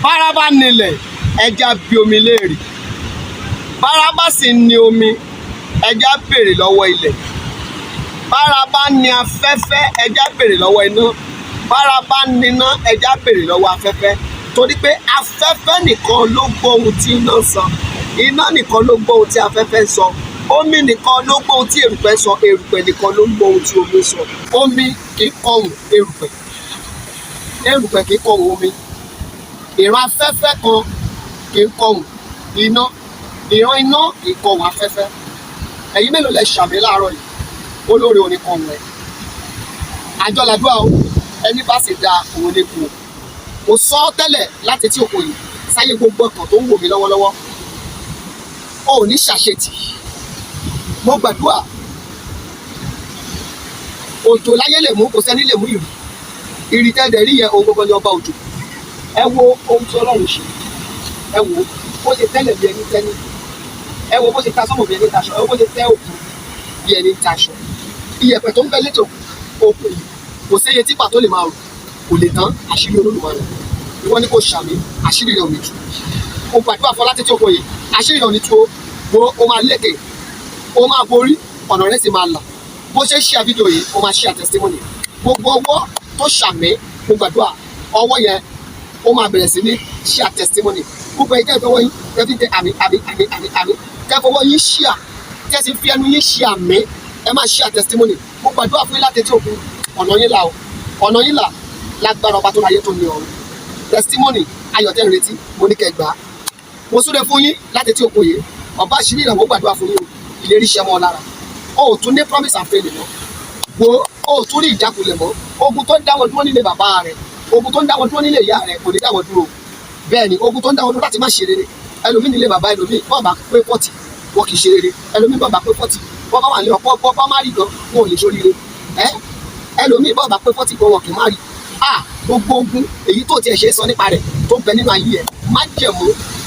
Bára bá nílẹ̀, ẹja bi omi léèrè. Bára bá sì ní omi, ẹja béèrè lọ́wọ́ ilẹ̀. Bára bá ní afẹ́fẹ́, ẹja béèrè lọ́wọ́ iná. Bára bá níná, ẹja béèrè lọ́wọ́ afẹ́fẹ́, torí pé afẹ́fẹ́ nìkan ló gbọ́ ohun tí iná ń sọ, iná nìkan ló gbọ́ ohun tí afẹ́fẹ́ ń sọ, omi nìkan ló gbọ́ ohun tí erùpẹ̀ ń sọ, erùpẹ̀ nìkan ló gbọ́ ohun tí omi ń sọ. Omi kì í kọhùn erùpẹ̀, erùpẹ̀ kì í kọhùn omi. Ìran afẹ́fẹ́ kan kì í kọhùn iná, ìran iná kì í kọhùn afẹ́fẹ́. Ẹ̀yin mélòó lẹ ṣàmì láàárọ̀ yìí? Olóore ò ní kọhùn ẹ̀. Àjọ làdúrà o. Ẹni bá sì da òun ní kú o. Mo sọ ọ́ tẹ́lẹ̀ láti etí òkun yìí sáyé gbogbo ọkàn tó ń wò mí lọ́wọ́lọ́wọ́, o ò ní ṣàṣetì. Mo gbàdúrà, òjò láyé lè mú, kò sẹ́ni lè mú ìrì. Ìrì tẹ́lẹ̀ rí yẹn, ohun gbogbo ni ọba òjò. Ẹ wo ohun tí Ọlọ́run ṣe. Ẹ wo bó ṣe tẹ́lẹ̀ bí ẹni tẹ́ni. Ẹ wo bó ṣe ta sọ́mọ̀ bí ẹni taṣọ. Ẹ wo bó ṣe tẹ́ òkun bí ẹni taṣọ. Iyẹ̀pẹ̀ tó ń bẹ létò òkun yìí, kò séye típà tó lè máa rò, kò lè tán. Àṣírí Olódùmarè. Ìwọ ni kò ṣàmì, àṣírí rẹ ò ní tú. Mo gbàdúrà fọlá títí òkun yìí, àṣírí rẹ ò ní tú o. Wo, o máa lékè, o máa borí, ọ̀nà rẹ sì máa là. Bó ṣe ń share fídíò yìí, o máa share testimony. Gbogbo ọwọ́ tó ṣàmì, mo gbàdúrà, ọwọ́ yẹn ó máa bẹ̀rẹ̀ sí ní share testimony. Gbogbo ẹ̀jẹ̀ ìfọwọ́ yín tẹ́ fi tẹ àmì, àmì, àmì, àmì, àmì, tẹ́ fọwọ́ yín share, tẹ́ sì fi ẹnu yín share àmì, ẹ máa share testimony. Mo gbàdúrà fún yín láti etí òkun, ọ̀nà yín là o, ọ̀nà yín là lágbára ọba tó láyé tó ní ọ̀run. Testimony ayọ̀ tẹ́ ń retí, mo ní kẹ́ gbà á. Mo súre fún yín láti etí òkun yìí. Ọba àṣírí ìrànwọ́, gbàdúrà fún yín o. Ìlérí ṣẹ mọ́ ọ lára. O ò tún ní promise and fail mọ́. Wo, o ò tún rí ìjákulẹ̀ mọ́. Ogun tó ń dá wọn dúró nílé bàbá rẹ, ogun tó ń dá wọn dúró nílé ìyá rẹ, kò ní dá wọn dúró. Bẹ́ẹ̀ ni, ogun tó ń dá wọn dúró láti má ṣe rere. Ẹlòmíì nílé bàbá ẹlòmíì, bọ́ọ̀ bá pé 40, wọn kì í ṣe rere. Ẹlòmíì, bọ́ọ̀ bá pé 40, bọ́ọ̀ bá wà ní ọ̀pọ̀, bọ́ọ̀ bá má rí gan, wọn ò lè ṣoríire. Ẹ ẹlòmíì, bọ́ọ̀ bá pé 40 gan, wọn kì í má rí. A gbogbo ogun èyí tó tiẹ̀ ṣe é sọ nípa rẹ̀ tó bẹ nínú ayé ẹ̀, májẹ̀mú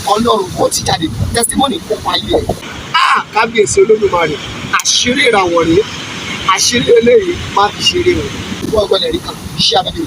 Ọlọ́run kó ti jáde, testimony kó pa ayé ẹ̀. A kábíyèsí Olódùmarè, àṣírí ìràwọ̀ rèé. Àṣírí eléyìí, má fi ṣeré o. Wọ́n gbọ́dọ̀ rí kan ṣé abẹ́bí.